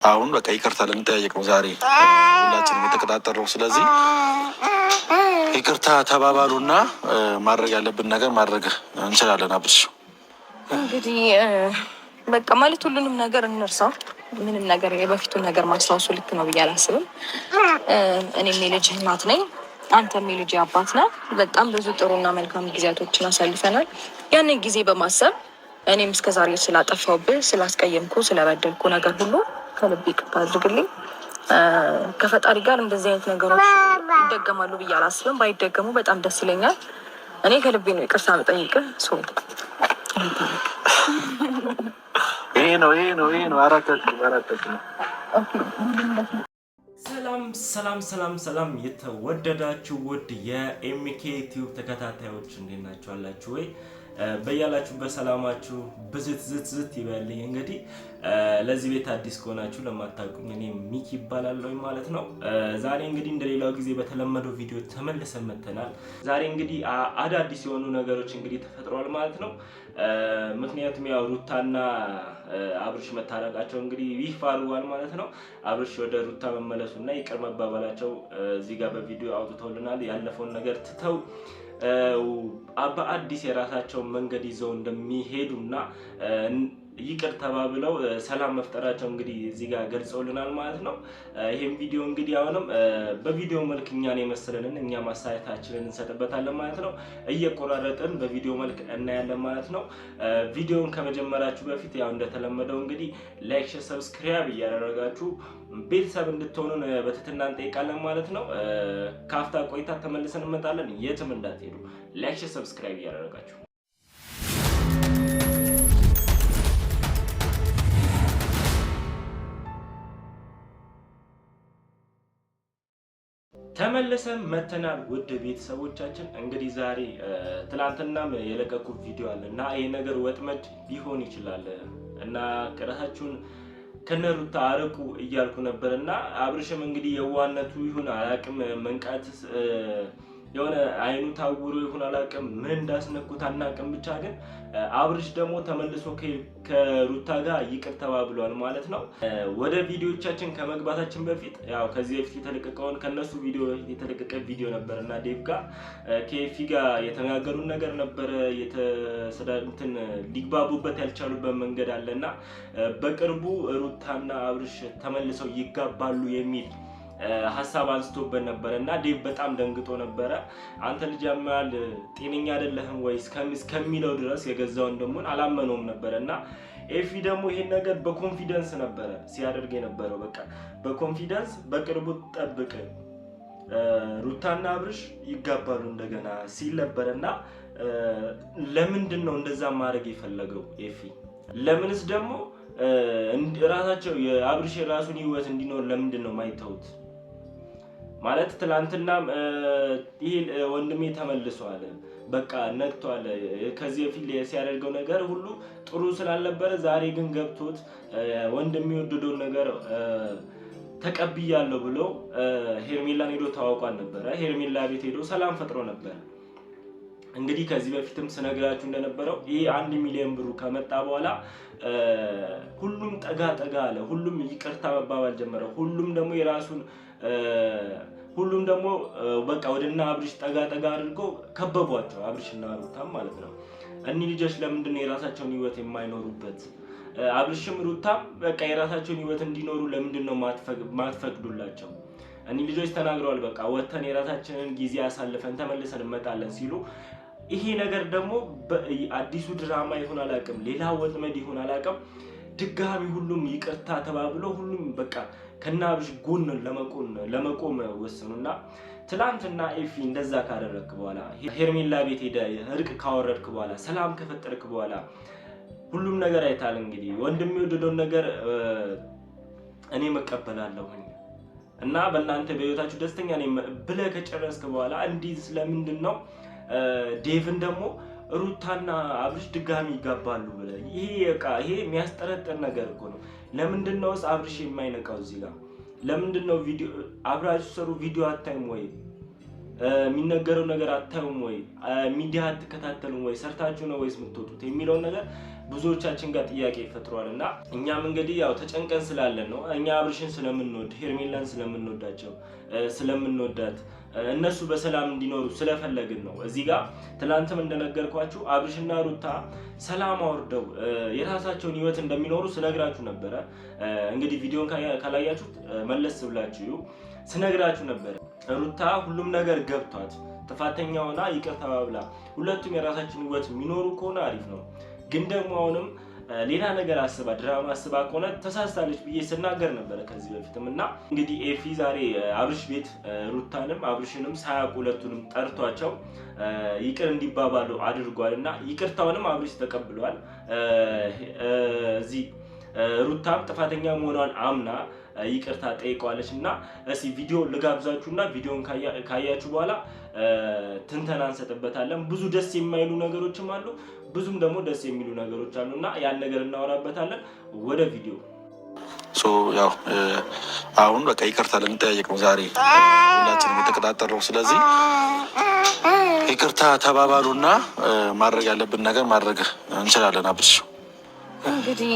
አሁን በቃ ይቅርታ ልንጠያየቅ ነው ዛሬ ሁላችንም የተቀጣጠርነው። ስለዚህ ይቅርታ ተባባሉና ማድረግ ያለብን ነገር ማድረግ እንችላለን። አብርሽ እንግዲህ በቃ ማለት ሁሉንም ነገር እንርሳው። ምንም ነገር የበፊቱን ነገር ማስታወሱ ልክ ነው ብዬ አላስብም። እኔም የልጅህ እናት ነኝ፣ አንተም የልጅ አባት ነህ። በጣም ብዙ ጥሩና መልካም ጊዜያቶችን አሳልፈናል። ያንን ጊዜ በማሰብ እኔም እስከዛሬ ስላጠፋሁብህ፣ ስላስቀየምኩ፣ ስለበደልኩ ነገር ሁሉ ከልብ ይቅርታ አድርግልኝ። ከፈጣሪ ጋር እንደዚህ አይነት ነገሮች ይደገማሉ ብዬ አላስብም። ባይደገሙ በጣም ደስ ይለኛል። እኔ ከልቤ ነው ይቅርታ የምጠይቅህ። ይሄ ነው ይሄ ነው ይሄ ነው። አራታችሁ አራታችሁ። ሰላም ሰላም ሰላም ሰላም፣ የተወደዳችሁ ውድ የኤምኬ ቲዩብ ተከታታዮች እንዴት ናችሁ? አላችሁ ወይ? በያላችሁበት ሰላማችሁ ብዝት ዝት ዝት ይበልኝ። እንግዲህ ለዚህ ቤት አዲስ ከሆናችሁ ለማታውቁኝ እኔ ሚኪ ይባላለሁ ማለት ነው። ዛሬ እንግዲህ እንደሌላው ጊዜ በተለመደው ቪዲዮ ተመልሰን መጥተናል። ዛሬ እንግዲህ አዳዲስ የሆኑ ነገሮች እንግዲህ ተፈጥረዋል ማለት ነው። ምክንያቱም ያው ሩታና አብርሽ መታረቃቸው እንግዲህ ይፋ አድርጓል ማለት ነው። አብርሽ ወደ ሩታ መመለሱና ይቅር መባባላቸው እዚህ ጋር በቪዲዮ አውጥተውልናል። ያለፈውን ነገር ትተው በአዲስ የራሳቸውን መንገድ ይዘው እንደሚሄዱና ይቅር ተባብለው ሰላም መፍጠራቸው እንግዲህ እዚህ ጋር ገልጸውልናል ማለት ነው። ይህም ቪዲዮ እንግዲህ አሁንም በቪዲዮ መልክ እኛን የመሰለንን እኛ ማሳየታችንን እንሰጥበታለን ማለት ነው። እየቆራረጥን በቪዲዮ መልክ እናያለን ማለት ነው። ቪዲዮውን ከመጀመራችሁ በፊት ያው እንደተለመደው እንግዲህ like፣ share፣ subscribe እያደረጋችሁ ቤተሰብ እንድትሆኑን በትህትና እንጠይቃለን ማለት ነው። ካፍታ ቆይታ ተመልሰን እንመጣለን። የትም እንዳትሄዱ። like፣ share፣ subscribe እያደረጋችሁ ተመልሰን መተናል። ውድ ቤተሰቦቻችን እንግዲህ ዛሬ ትላንትናም የለቀቁት ቪዲዮ አለ እና ይህ ነገር ወጥመድ ሊሆን ይችላል እና ራሳችሁን ከነሩታ አርቁ እያልኩ ነበር እና አብርሽም እንግዲህ የዋነቱ ይሁን አላቅም መንቃት የሆነ አይኑ ታውሮ ይሁን አላቅም ምን እንዳስነኩት አናቅም። ብቻ ግን አብርሽ ደግሞ ተመልሶ ከሩታ ጋር ይቅር ተባብሏል ማለት ነው። ወደ ቪዲዮቻችን ከመግባታችን በፊት ያው ከዚህ በፊት የተለቀቀውን ከነሱ ቪዲዮ በፊት የተለቀቀ ቪዲዮ ነበር እና ዴቭ ጋር ከኤፊ ጋር የተነጋገሩን ነገር ነበረ። የተሰዳንትን ሊግባቡበት ያልቻሉበት መንገድ አለ እና በቅርቡ ሩታና አብርሽ ተመልሰው ይጋባሉ የሚል ሀሳብ አንስቶበት ነበረ እና ዴቭ በጣም ደንግጦ ነበረ። አንተ ልጅ ያማል ጤነኛ አይደለህም ወይ እስከሚለው ድረስ የገዛ ወንድሙን አላመነውም ነበረ እና ኤፊ ደግሞ ይሄን ነገር በ confidence ነበረ ሲያደርግ የነበረው። በቃ በ confidence በቅርቡ ጠብቅ ሩታና አብርሽ ይጋባሉ እንደገና ሲል ነበረ እና ለምንድን ነው እንደዛ ማድረግ የፈለገው ኤፊ? ለምንስ ደግሞ ራሳቸው የአብርሽ የራሱን ህይወት እንዲኖር ለምንድን ነው ማይተውት? ማለት ትላንትና ይሄ ወንድሜ ተመልሷል፣ በቃ ነግቷል። ከዚህ በፊት ሲያደርገው ነገር ሁሉ ጥሩ ስላልነበረ ዛሬ ግን ገብቶት ወንድሜ የወደደውን ነገር ተቀብያለሁ ብሎ ሄርሜላን ሄዶ ታዋቋል ነበረ። ሄርሜላ ቤት ሄዶ ሰላም ፈጥሮ ነበረ። እንግዲህ ከዚህ በፊትም ስነግራችሁ እንደነበረው ይሄ 1 ሚሊዮን ብሩ ከመጣ በኋላ ሁሉም ጠጋ ጠጋ አለ። ሁሉም ይቅርታ መባባል ጀመረ። ሁሉም ደግሞ የራሱን ሁሉም ደግሞ በቃ ወደና አብርሽ ጠጋ ጠጋ አድርጎ ከበቧቸው፣ አብርሽና ሩታም ማለት ነው። እኒህ ልጆች ለምንድን ነው የራሳቸውን ህይወት የማይኖሩበት? አብርሽም ሩታም በቃ የራሳቸውን ህይወት እንዲኖሩ ለምንድን ነው ማትፈቅዱላቸው? እኒህ ልጆች ተናግረዋል። በቃ ወተን የራሳችንን ጊዜ አሳልፈን ተመልሰን እንመጣለን ሲሉ ይሄ ነገር ደግሞ አዲሱ ድራማ ይሁን አላውቅም፣ ሌላ ወጥመድ ይሁን አላውቅም፣ ድጋሚ ሁሉም ይቅርታ ተባብሎ ሁሉም በቃ ከነ አብርሽ ጎን ለመቆም ወሰኑና ትላንትና ኤፊ እንደዛ ካደረግክ በኋላ ሄርሜላ ቤት ሄደ እርቅ ካወረድክ በኋላ ሰላም ከፈጠርክ በኋላ ሁሉም ነገር አይታል። እንግዲህ ወንድም የወደደውን ነገር እኔ መቀበላለሁኝ እና በእናንተ በህይወታችሁ ደስተኛ ነኝ ብለህ ከጨረስክ በኋላ እንዲህ ስለምንድን ነው ዴቭን ደግሞ ሩታና አብርሽ ድጋሚ ይጋባሉ ብለህ? ይሄ ዕቃ ይሄ የሚያስጠረጥር ነገር እኮ ነው። ለምንድን ነውስ አብርሽ የማይነቃው እዚህ ጋር? ለምንድን ነው ቪዲዮ አብራችሁ ሰሩ ቪዲዮ አታይም ወይ? የሚነገረው ነገር አታዩም ወይ? ሚዲያ አትከታተሉም ወይ? ሰርታችሁ ነው ወይስ የምትወጡት የሚለውን ነገር ብዙዎቻችን ጋር ጥያቄ ፈጥሯል። እና እኛም እንግዲህ ያው ተጨንቀን ስላለን ነው። እኛ አብርሽን ስለምንወድ ሄርሜላን ስለምንወዳቸው ስለምንወዳት እነሱ በሰላም እንዲኖሩ ስለፈለግን ነው። እዚህ ጋር ትናንትም እንደነገርኳችሁ አብርሽና ሩታ ሰላም አውርደው የራሳቸውን ህይወት እንደሚኖሩ ስነግራችሁ ነበረ። እንግዲህ ቪዲዮን ካላያችሁት መለስ ብላችሁ ስነግራችሁ ነበረ። ሩታ ሁሉም ነገር ገብቷት ጥፋተኛ ሆና ይቅር ተባብላ ሁለቱም የራሳችን ህይወት የሚኖሩ ከሆነ አሪፍ ነው። ግን ደግሞ አሁንም ሌላ ነገር አስባ ድራማ አስባ ከሆነ ተሳስታለች ብዬ ስናገር ነበረ ከዚህ በፊትም። እና እንግዲህ ኤፊ ዛሬ አብርሽ ቤት ሩታንም አብርሽንም ሳያውቁ ሁለቱንም ጠርቷቸው ይቅር እንዲባባሉ አድርጓል። እና ይቅርታውንም አብርሽ ተቀብሏል። እዚህ ሩታም ጥፋተኛ መሆኗን አምና ይቅርታ ጠይቀዋለች። እና እስኪ ቪዲዮ ልጋብዛችሁና ቪዲዮን ካያችሁ በኋላ ትንተና እንሰጥበታለን። ብዙ ደስ የማይሉ ነገሮችም አሉ፣ ብዙም ደግሞ ደስ የሚሉ ነገሮች አሉ እና ያን ነገር እናወራበታለን። ወደ ቪዲዮ። ያው አሁን በቃ ይቅርታ ልንጠያየቅ ነው ዛሬ ሁላችንም የተቀጣጠርነው። ስለዚህ ይቅርታ ተባባሉና ማድረግ ያለብን ነገር ማድረግ እንችላለን። አብርሽ እንግዲህ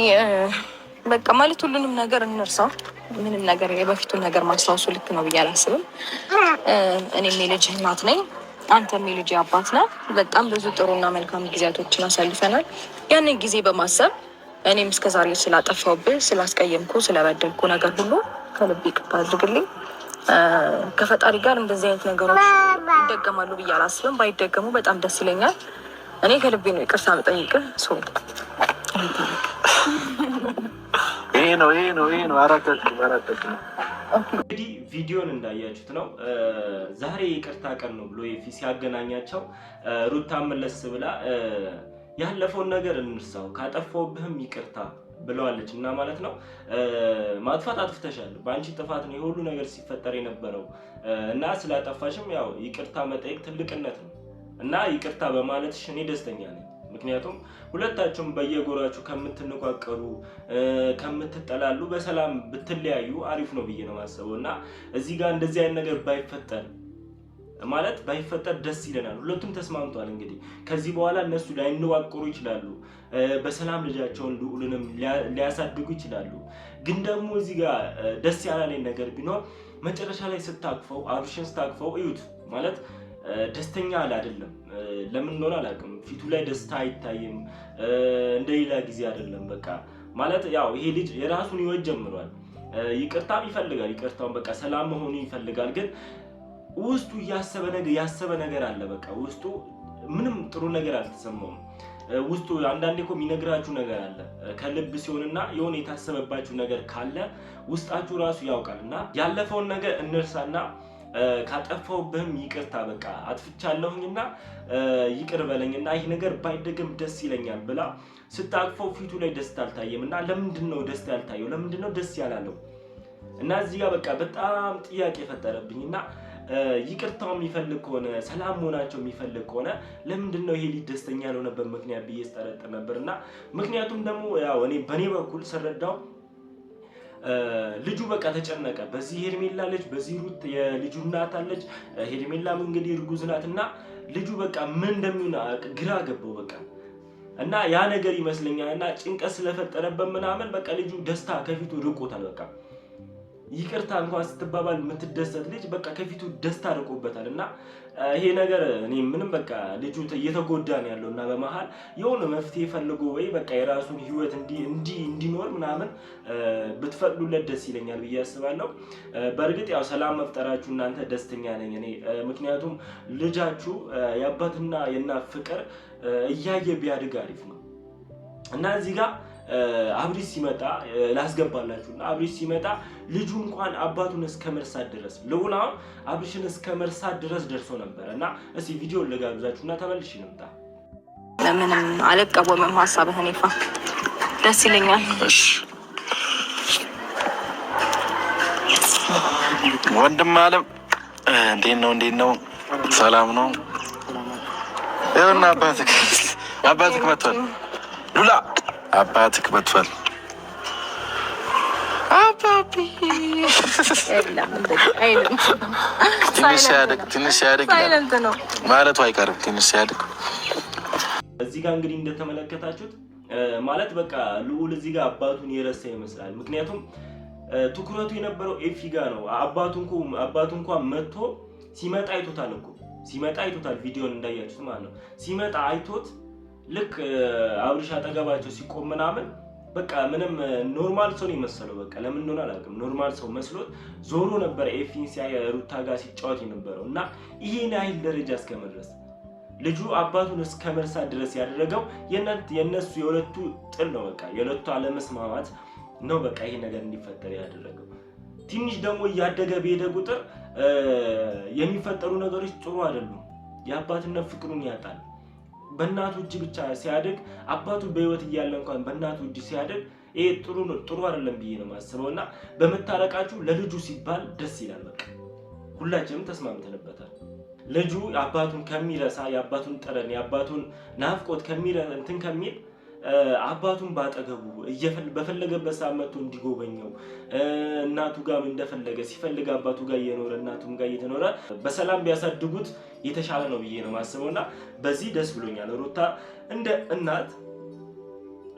በቃ ማለት ሁሉንም ነገር እንርሳው። ምንም ነገር የበፊቱን ነገር ማስታወሱ ልክ ነው ብዬ አላስብም። እኔም የልጅ እናት ነኝ፣ አንተም የልጅ አባት ነህ። በጣም ብዙ ጥሩና መልካም ጊዜያቶችን አሳልፈናል። ያንን ጊዜ በማሰብ እኔም እስከዛሬ ስላጠፋሁብህ፣ ስላስቀየምኩ፣ ስለበደልኩ ነገር ሁሉ ከልብ ይቅርታ አድርግልኝ። ከፈጣሪ ጋር እንደዚህ አይነት ነገሮች ይደገማሉ ብዬ አላስብም። ባይደገሙ በጣም ደስ ይለኛል። እኔ ከልቤ ነው ይቅርታ የምጠይቅህ። ይሄ ነው ይሄ ነው ይሄ ነው። አራታችሁ አራታችሁ እንግዲህ ቪዲዮን እንዳያችሁት ነው። ዛሬ ይቅርታ ቀን ነው ብሎ ኤፊ ሲያገናኛቸው ሩታ መለስ ብላ ያለፈውን ነገር እንርሳው፣ ካጠፋውብህም ይቅርታ ብለዋለች እና ማለት ነው ማጥፋት አጥፍተሻል፣ በአንቺ ጥፋት ነው የሁሉ ነገር ሲፈጠር የነበረው እና ስላጠፋሽም ያው ይቅርታ መጠየቅ ትልቅነት ነው እና ይቅርታ በማለትሽ እኔ ደስተኛ ነኝ። ምክንያቱም ሁለታችሁም በየጎራችሁ ከምትንቋቀሩ ከምትጠላሉ በሰላም ብትለያዩ አሪፍ ነው ብዬ ነው የማስበው እና እዚህ ጋር እንደዚህ አይነት ነገር ባይፈጠር ማለት ባይፈጠር ደስ ይለናል። ሁለቱም ተስማምተዋል። እንግዲህ ከዚህ በኋላ እነሱ ላይንዋቀሩ ይችላሉ። በሰላም ልጃቸውን ልዑልንም ሊያሳድጉ ይችላሉ። ግን ደግሞ እዚህ ጋር ደስ ያላለኝ ነገር ቢኖር መጨረሻ ላይ ስታቅፈው አብርሽን ስታቅፈው እዩት ማለት ደስተኛ አለ አይደለም። ለምን እንደሆነ አላውቅም። ፊቱ ላይ ደስታ አይታይም። እንደሌላ ጊዜ አይደለም። በቃ ማለት ያው ይሄ ልጅ የራሱን ህይወት ጀምሯል። ይቅርታም ይፈልጋል። ይቅርታውን በቃ ሰላም መሆኑ ይፈልጋል። ግን ውስጡ ያሰበ ነገር ያሰበ ነገር አለ። በቃ ውስጡ ምንም ጥሩ ነገር አልተሰማውም። ውስጡ አንዳንዴ እኮ የሚነግራችሁ ነገር አለ ከልብ ሲሆንና የሆነ የታሰበባችሁ ነገር ካለ ውስጣችሁ ራሱ ያውቃል። እና ያለፈውን ነገር እንርሳና ካጠፋውብህም ይቅርታ በቃ አጥፍቻለሁኝና ይቅር በለኝና ይህ ነገር ባይደገም ደስ ይለኛል ብላ ስታቅፈው ፊቱ ላይ ደስታ አልታየም። እና ለምንድን ነው ደስታ ያልታየው? ለምንድን ነው ደስ ያላለው? እና እዚህ ጋር በቃ በጣም ጥያቄ የፈጠረብኝ እና ይቅርታው የሚፈልግ ከሆነ ሰላም መሆናቸው የሚፈልግ ከሆነ ለምንድን ነው ይሄ ልጅ ደስተኛ ያልሆነበት ምክንያት ብዬ ስጠረጥር ነበር። እና ምክንያቱም ደግሞ ያው እኔ በእኔ በኩል ስረዳው ልጁ በቃ ተጨነቀ። በዚህ ሄርሜላ አለች፣ በዚህ ሩት የልጁ እናት አለች። ሄርሜላም እንግዲህ እርጉዝ ናት እና ልጁ በቃ ምን እንደሚሆን ግራ ገባው በቃ እና ያ ነገር ይመስለኛል እና ጭንቀት ስለፈጠረበት ምናምን በቃ ልጁ ደስታ ከፊቱ ርቆታል። በቃ ይቅርታ እንኳን ስትባባል የምትደሰት ልጅ በቃ ከፊቱ ደስታ ርቆበታል። እና ይሄ ነገር እኔ ምንም በቃ ልጁ እየተጎዳ ነው ያለው እና በመሀል የሆነ መፍትሄ ፈልጎ ወይ በቃ የራሱን ህይወት እንዲኖር ምናምን ብትፈቅዱለት ደስ ይለኛል ብዬ አስባለሁ። በእርግጥ ያው ሰላም መፍጠራችሁ እናንተ ደስተኛ ነኝ እኔ። ምክንያቱም ልጃችሁ የአባትና የእናት ፍቅር እያየ ቢያድግ አሪፍ ነው እና እዚህ ጋር አብሪስ ሲመጣ ላስገባላችሁ እና አብሪስ ሲመጣ ልጁ እንኳን አባቱን እስከ መርሳት ድረስ ልዑል አሁን አብሪሽን እስከ መርሳት ድረስ ደርሶ ነበረ እና እስኪ ቪዲዮ ልጋብዛችሁ እና ተመልሼ ልምጣ። ምንም አልቃወምም ሀሳብህን ይፋ ደስ ይለኛል። እሺ ወንድም አለም እንዴት ነው? እንዴት ነው? ሰላም ነው? ይኸውና አባትህ አባትህ መጥቷል። ሉላ አባትህ መጥቷል። አባ ትንሽ ሲያድግ ማለቱ አይቀርም። ትንሽ ሲያድግ እዚህ ጋር እንግዲህ እንደተመለከታችሁት ማለት በቃ ልዑል እዚህ ጋር አባቱን የረሳ ይመስላል። ምክንያቱም ትኩረቱ የነበረው ኤፊ ጋር ነው። አባቱ እንኳን መጥቶ ሲመጣ አይቶታል እኮ ሲመጣ አይቶታል። ቪዲዮን እንዳያችሁት ማለት ነው። ሲመጣ አይቶት ልክ አብርሽ አጠገባቸው ሲቆም ምናምን በቃ ምንም normal ሰው ነው የመሰለው። በቃ ለምን እንደሆነ አላውቅም። normal ሰው መስሎት ዞሮ ነበር ኤፊን ሲያይ ሩታ ጋር ሲጫወት የነበረው እና ይሄን ያህል ደረጃ እስከመድረስ ልጁ አባቱን እስከ መርሳት ድረስ ያደረገው የነሱ የሁለቱ ጥል ነው። በቃ የሁለቱ አለመስማማት ነው። በቃ ይሄ ነገር እንዲፈጠር ያደረገው። ትንሽ ደግሞ እያደገ በሄደ ቁጥር የሚፈጠሩ ነገሮች ጥሩ አይደሉም። የአባትነት ፍቅሩን ያጣል። በእናቱ እጅ ብቻ ሲያድግ አባቱ በህይወት እያለ እንኳን በእናቱ እጅ ሲያድግ ይሄ ጥሩ ጥሩ አይደለም ብዬ ነው የማስበው። እና በመታረቃችሁ ለልጁ ሲባል ደስ ይላል። በቃ ሁላችንም ተስማምተንበታል። ልጁ አባቱን ከሚረሳ የአባቱን ጠረን የአባቱን ናፍቆት እንትን ከሚል አባቱን ባጠገቡ በፈለገበት ሰዓት መጥቶ እንዲጎበኘው እናቱ ጋር እንደፈለገ ሲፈልግ አባቱ ጋር እየኖረ እናቱም ጋር እየተኖረ በሰላም ቢያሳድጉት የተሻለ ነው ብዬ ነው የማስበው እና በዚህ ደስ ብሎኛል። ሩታ እንደ እናት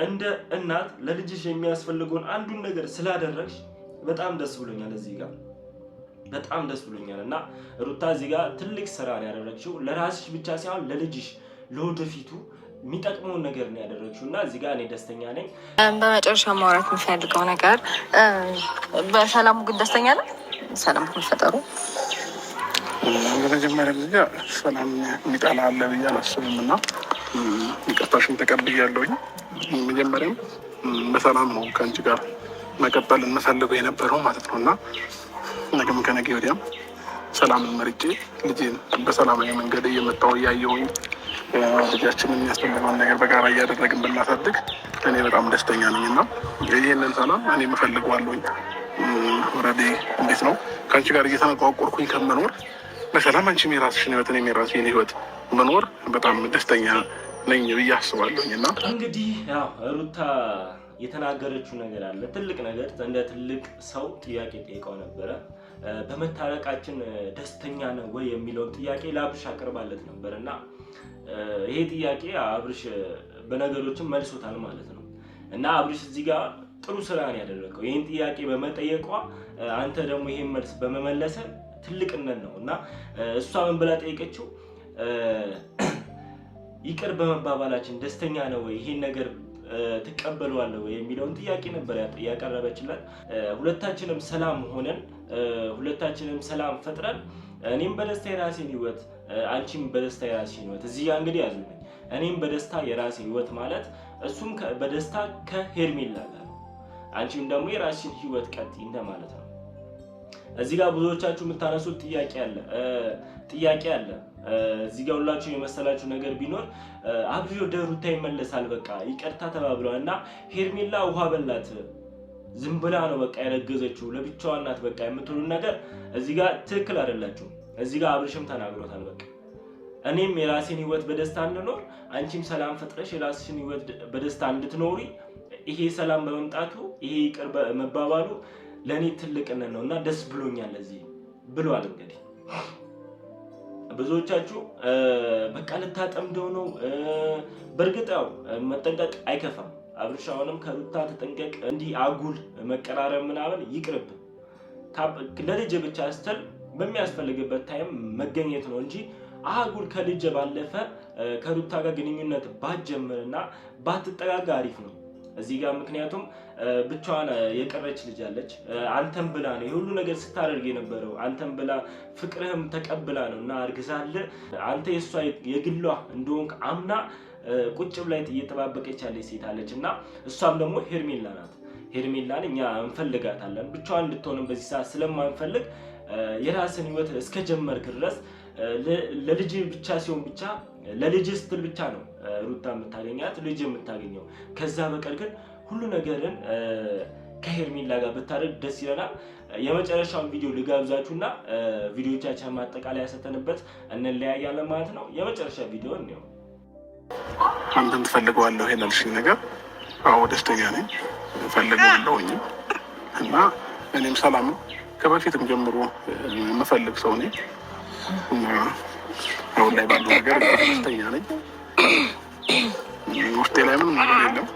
እንደ እናት ለልጅሽ የሚያስፈልገውን አንዱን ነገር ስላደረግሽ በጣም ደስ ብሎኛል። እዚህ ጋር በጣም ደስ ብሎኛል እና ሩታ እዚህ ጋር ትልቅ ስራ ነው ያደረግሽው። ለራስሽ ብቻ ሳይሆን ለልጅሽ ለወደፊቱ የሚጠቅመውን ነገር ነው ያደረግሽው እና እዚህ ጋር እኔ ደስተኛ ነኝ። በመጨረሻ ማውራት የምፈልገው ነገር በሰላሙ ግን ደስተኛ ነን። ሰላም መፈጠሩ በመጀመሪያ ጊዜ ሰላም የሚጠላ አለ ብዬ አላስብም እና ይቅርታሽን ተቀብያለሁኝ። መጀመሪያም በሰላም ነው ከአንቺ ጋር መቀጠል እንፈልገው የነበረው ማለት ነው እና ነገም ከነገ ወዲያም ሰላምን መርጬ ልጄን በሰላማዊ መንገድ እየመጣሁ እያየሁኝ ልጃችንን የሚያስፈልገውን ነገር በጋራ እያደረግን ብናሳድግ እኔ በጣም ደስተኛ ነኝ እና ይህንን ሰላም እኔ እፈልገዋለሁኝ። already እንዴት ነው ከአንቺ ጋር እየተነቋቆርኩኝ ከመኖር በሰላም አንቺም የራስሽን ህይወት እኔም የራሴን ህይወት መኖር በጣም ደስተኛ ነኝ ብዬ አስባለሁኝ። እና እንግዲህ ያው ሩታ የተናገረችው ነገር አለ ትልቅ ነገር፣ እንደ ትልቅ ሰው ጥያቄ ጠይቀው ነበረ። በመታረቃችን ደስተኛ ነው ወይ የሚለውን ጥያቄ ለአብርሽ አቅርባለት ነበር እና ይሄ ጥያቄ አብርሽ በነገሮችም መልሶታል ማለት ነው። እና አብርሽ እዚህ ጋር ጥሩ ስራ ነው ያደረገው። ይህን ጥያቄ በመጠየቋ አንተ ደግሞ ይሄን መልስ በመመለሰ ትልቅነት ነው። እና እሷ ምን ብላ ጠየቀችው? ይቅር በመባባላችን ደስተኛ ነው ወይ፣ ይሄን ነገር ትቀበለዋለህ ወይ የሚለውን ጥያቄ ነበር ያቀረበችላት። ሁለታችንም ሰላም ሆነን ሁለታችንም ሰላም ፈጥረን እኔም በደስታ የራሴን ህይወት አንቺም በደስታ የራሴን ህይወት። እዚህ ጋር እንግዲህ ያዙልኝ። እኔም በደስታ የራሴ ህይወት ማለት እሱም በደስታ ከሄርሜላ ጋር፣ አንቺም ደግሞ የራስሽን ህይወት ቀጥይ እንደማለት ነው። እዚህ ጋር ብዙዎቻችሁ የምታነሱት ጥያቄ አለ ጥያቄ አለ። እዚህ ጋር ሁላችሁ የመሰላችሁ ነገር ቢኖር አብርሽ ወደ ሩታ ይመለሳል፣ በቃ ይቅርታ ተባብለዋል እና ሄርሜላ ውሃ በላት ዝም ብላ ነው በቃ የረገዘችው ለብቻዋ ናት በቃ የምትሉን ነገር እዚህ ጋር ትክክል አይደላችሁም። እዚህ ጋር አብርሽም ተናግሮታል። በቃ እኔም የራሴን ህይወት በደስታ እንድኖር አንቺም ሰላም ፈጥረሽ የራስሽን ህይወት በደስታ እንድትኖሪ ይሄ ሰላም በመምጣቱ ይሄ ይቅር መባባሉ ለእኔ ትልቅነት ነው እና ደስ ብሎኛል እዚህ ብሏል። እንግዲህ ብዙዎቻችሁ በቃ ልታጠምደው ነው። በእርግጥ ያው መጠንቀቅ አይከፋም። አብርሽ አሁንም ከሩታ ተጠንቀቅ። እንዲህ አጉል መቀራረብ ምናምን ይቅርብ። ለልጅ ብቻ ስትል በሚያስፈልግበት time መገኘት ነው እንጂ አጉል ከልጅ ባለፈ ከሩታ ጋር ግንኙነት ባትጀምርና ባትጠጋጋ አሪፍ ነው እዚህ ጋር። ምክንያቱም ብቻዋን የቀረች ልጅ አለች። አንተም ብላ ነው የሁሉ ነገር ስታደርግ የነበረው፣ አንተም ብላ ፍቅርህም ተቀብላ ነው እና አርግዛለ አንተ የእሷ የግሏ እንደሆንክ አምና ቁጭ ብላ እየጠባበቀች ያለች ሴት አለች እና እሷም ደግሞ ሄርሜላ ናት። ሄርሜላን እኛ እንፈልጋታለን። ብቻዋን እንድትሆንም በዚህ ሰዓት ስለማንፈልግ የራስን ህይወት እስከጀመርክ ድረስ ለልጅ ብቻ ሲሆን ብቻ ለልጅ ስትል ብቻ ነው ሩታ የምታገኛት ልጅ የምታገኘው። ከዛ በቀር ግን ሁሉ ነገርን ከሄርሜላ ጋር ብታደርግ ደስ ይለናል። የመጨረሻውን ቪዲዮ ልጋብዛችሁና ቪዲዮቻችን ማጠቃለያ ሰተንበት እንለያያለን ማለት ነው። የመጨረሻ ቪዲዮ እንየው። አንተን ትፈልገዋለሁ ያልሽኝ ነገር አዎ ደስተኛ ነኝ፣ እፈልገዋለሁኝም እና እኔም ሰላም ከበፊትም ጀምሮ የምፈልግ ሰው ነኝ። አሁን ላይ ባለው ነገር ደስተኛ ነኝ። ውስጤ ላይ ምንም ነገር የለም።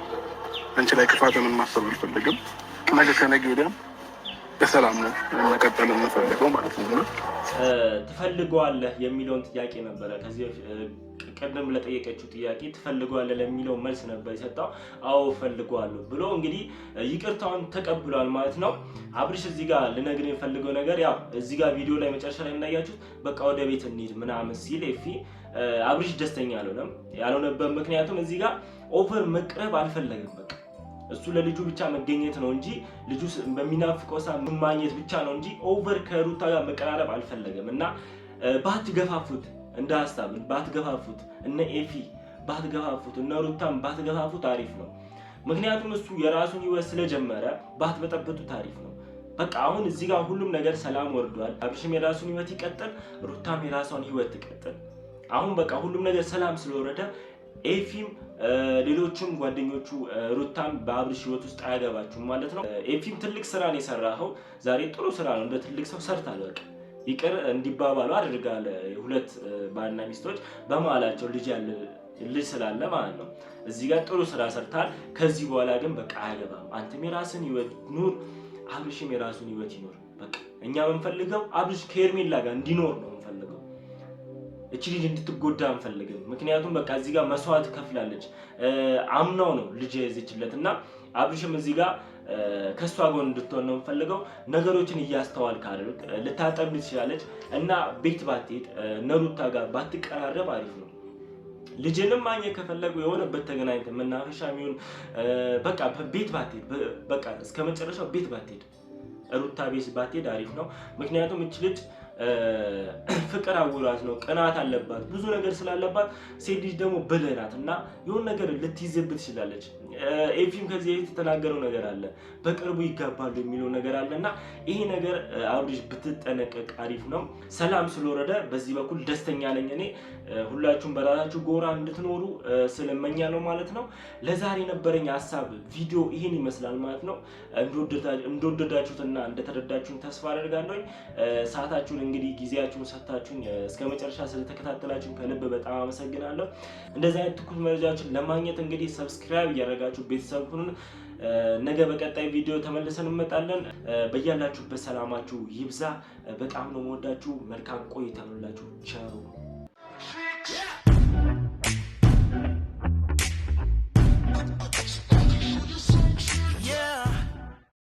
አንቺ ላይ ክፋትን ማሰብ አልፈልግም። ነገ ከነገ ወዲያም በሰላም ነው መቀጠል የምፈልገው ማለት ነው። ትፈልገዋለህ የሚለውን ጥያቄ ነበረ ከዚህ ቀደም ለጠየቀችው ጥያቄ ትፈልገዋለህ ለሚለው መልስ ነበር የሰጠው። አዎ እፈልገዋለሁ ብሎ እንግዲህ ይቅርታውን ተቀብሏል ማለት ነው። አብርሽ እዚህ ጋር ልነግርህ የምፈልገው ነገር ያው እዚህ ጋር ቪዲዮ ላይ መጨረሻ ላይ እንዳያችሁት በቃ ወደ ቤት እንሂድ ምናምን ሲል ኤፊ አብርሽ ደስተኛ አልሆነም። ያልሆነበት ምክንያቱም እዚህ ጋር over መቅረብ አልፈለግም። በቃ እሱ ለልጁ ብቻ መገኘት ነው እንጂ ልጁ በሚናፍቀው ሰዓት ማግኘት ብቻ ነው እንጂ over ከሩታ ጋር መቀራረብ አልፈለገም። እና ባትገፋፉት፣ እንደ ሀሳብ ባትገፋፉት፣ እነ ኤፊ ባትገፋፉት፣ እነ ሩታም ባትገፋፉት አሪፍ ነው። ምክንያቱም እሱ የራሱን ህይወት ስለጀመረ ባትበጠብጡት አሪፍ ነው። በቃ አሁን እዚህ ጋር ሁሉም ነገር ሰላም ወርዷል። አብርሽም የራሱን ህይወት ይቀጥል፣ ሩታም የራሷን ህይወት ትቀጥል። አሁን በቃ ሁሉም ነገር ሰላም ስለወረደ ኤፊም ሌሎቹም ጓደኞቹ ሩታም በአብርሽ ህይወት ውስጥ አያገባችሁም ማለት ነው። ኤፊም ትልቅ ስራ ነው የሰራኸው ዛሬ፣ ጥሩ ስራ ነው። እንደ ትልቅ ሰው ሰርታል። በቃ ይቅር እንዲባባሉ አድርጋል። ሁለት ባልና ሚስቶች በመሀላቸው ልጅ ያለ ልጅ ስላለ ማለት ነው። እዚህ ጋር ጥሩ ስራ ሰርታል። ከዚህ በኋላ ግን በቃ አያገባም። አንተም የራስን ህይወት ኑር፣ አብርሽም የራሱን ህይወት ይኑር። በቃ እኛ የምንፈልገው አብርሽ ከሄርሜላ ጋር እንዲኖር ነው የምንፈልገው። እቺ ልጅ እንድትጎዳ አንፈልግም። ምክንያቱም በቃ እዚህ ጋር መስዋዕት ከፍላለች። አምናው ነው ልጅ የያዘችለት እና አብርሽም እዚህ ጋር ከእሷ ጎን እንድትሆን ነው የምፈልገው። ነገሮችን እያስተዋልክ አድርግ። ልታጠምድ ትችላለች እና ቤት ባትሄድ ነሩታ ጋር ባትቀራረብ አሪፍ ነው። ልጅንም ማግኘት ከፈለጉ የሆነበት ተገናኝተን መናፈሻ የሚሆን በቃ ቤት ባትሄድ፣ በቃ እስከ መጨረሻው ቤት ባትሄድ፣ ሩታ ቤት ባትሄድ አሪፍ ነው። ምክንያቱም እች ልጅ ፍቅር አውራት ነው፣ ቅናት አለባት፣ ብዙ ነገር ስላለባት፣ ሴት ልጅ ደግሞ ብልህ ናት እና የሆነ ነገር ልትይዝብህ ትችላለች። ኤፊም ከዚህ በፊት የተናገረው ነገር አለ፣ በቅርቡ ይጋባሉ የሚለው ነገር አለ እና ይሄ ነገር አብርሽ ብትጠነቀቅ አሪፍ ነው። ሰላም ስለወረደ በዚህ በኩል ደስተኛ ነኝ እኔ። ሁላችሁም በራሳችሁ ጎራ እንድትኖሩ ስለመኛለሁ ማለት ነው። ለዛሬ የነበረኝ ሀሳብ ቪዲዮ ይህን ይመስላል ማለት ነው። እንደወደዳችሁትና እንደተረዳችሁን ተስፋ አደርጋለሁኝ። ሰዓታችሁን እንግዲህ ጊዜያችሁን ሰጥታችሁኝ እስከ መጨረሻ ስለተከታተላችሁን ከልብ በጣም አመሰግናለሁ። እንደዚህ አይነት ትኩስ መረጃዎችን ለማግኘት እንግዲህ subscribe እያደረጋችሁ ቤተሰብ ሁኑን። ነገ በቀጣይ ቪዲዮ ተመልሰን እንመጣለን። በያላችሁበት ሰላማችሁ ይብዛ። በጣም ነው የምወዳችሁ። መልካም ቆይታ ይሁንላችሁ። ቻው።